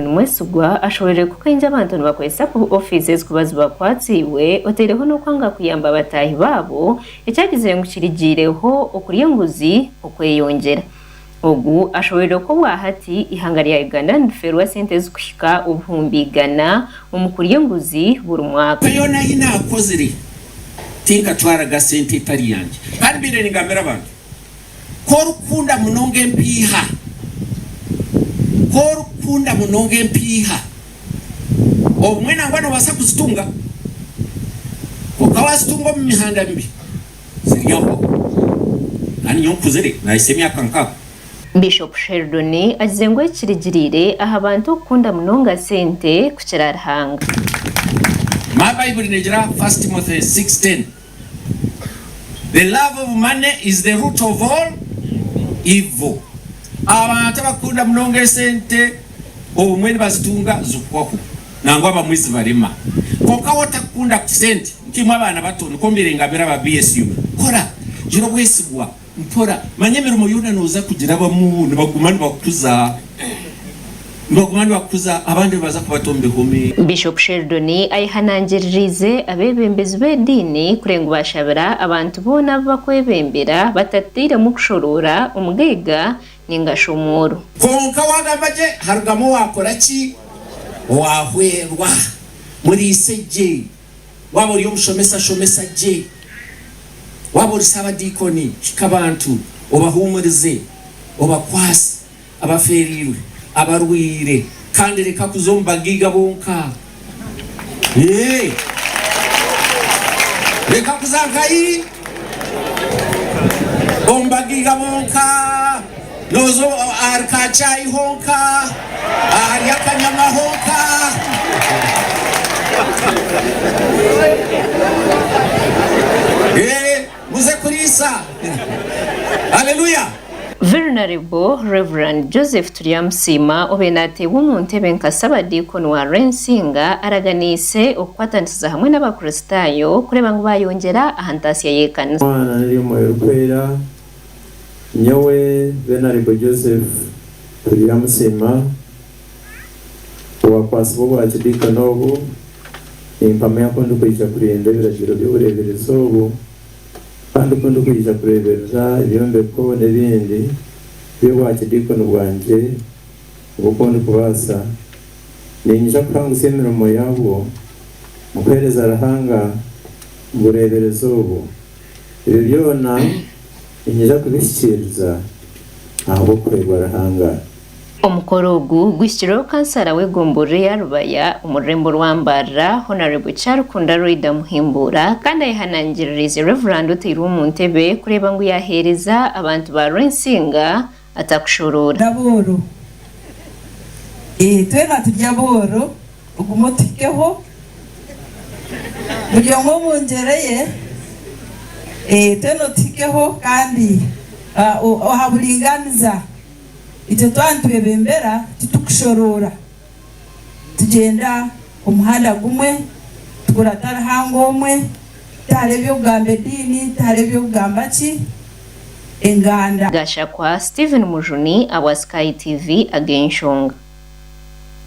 Mwesigwa ashoboreire ku kaingi abantu nibakozesa kubi ofiisi ezi kuba zibakwatsiibwe oteireho n'okwanga kuyamba bataahi baabo ekyagizire ngu kirigiireho okurya enguzi okweyongyera. Ogu ashoboreire ku obwahati eihanga rya Uganda nirifeerwa sente ezikuhika 100,000 omu kurya enguzi buri mwaka. Yoona ahi naakozire tinkatwaraga sente etari yangye. Kandi mbaire ningambira abantu. Ku orikukunda munonga empiiha, ku orikukunda munonga empiiha, obumwe nangwa noobaasa kuzitunga, kwonka waazitunga omu mihanda mibi, ziryahwaho. Kandi nyowe nkuzire, naahitsya emyaka nkaaga. Bishop Sheldon agize ngu eki kirigiriire aha bantu okukunda munonga sente kukira Ruhanga. Ma Baibuli negira First Timothy 6:10. The love of money is the root of all evil. Abantu abakunda munonga esente obumwe nibazitunga zihwaho nangwa abamwe zibarema. Kwonka wotakukunda sente nkaimwe abaana bato nikwo mbaire ngambira aba BSU kora, gira obwesigwa, Mpora, manya emirimo yoona nooza kugirabamu nibaguma nibakukuza, nibaguma nibakukuza, abandi nibaza kubata omu bihome. Bishop Sheldon ayehanangiririize abeebembezi b'ediini kureba ngu baashabira abantu boona abu bakwebembera batatairemu kushoroora omugaiga ninga shi omworo. Kwonka waagamba gye, harugamu owaakora ki? Owaahwerwa. Muriise gye. Waaba ori omushomesa, shomesa gye. Waaba ori saabadiikoni, hika abantu, obahuumurize, obakwase abafeereirwe, abarwaire, kandi reka kuza omu bagaiga bonka. Ee, reka kuza nkahi? Omu bagaiga bonka. Nooza ahari ka chai honka, ahari akanyama honka. Ee, muze kuriisa. Haleluya! Venerable Rev. Joseph Turyamusiima obaire nateebwa omu ntebe nka Ssabadiikoni wa Rwensinga araganiise okukwatanisiza hamwe n'abakristaayo kureeba ngu bayongyera aha ntaasya y'ekanisa. Mwana n'ery'Omwoyo Orikwera. Nyowe Venerable Joseph Turyamusiima, owakwatsibwe obwakidiikoni obu, nimpamya ku ndikwija kurinda ebiragiro by'obureeberezi obu kandi ku ndikwija kureeberera ebyombeko n'ebindi by'obwakidiikoni bwangye obu oku ndikubaasa. Niinyija kuhangusya emirimo yaabwo omu kuheereza Ruhanga omu bureeberezi obu. Ebyo byona niinyija kubihikiiriza ahabw'okuhwerwa Ruhanga. Omukoro ogu guhikirweho kansara w'egomborora eya Rubaya omu rurembo rwa Mbarara, Honarebo Kyarukunda Loida Muhimbuura kandi ayehanangiririize Revurandi oteirwe omu ntebe kureeba ngu yaheereza abantu ba Rwensinga atakushoroora. N'abooro. Ee, twena turi abooro, ogume otuhikeho. Buri omwe omu ngyera ye, ee, twena otuhikeho kandi aha buringaaniza. Itwe twaba nitwebembera titukushoroora. Tugyenda omuhanda gumwe, tukurata Ruhanga omwe, tihariho eby'okugamba ediini, tihariho eby'okugamba ki, enganda. Gashakwa Steven Mujuni abwa Sky TV ag'enshonga.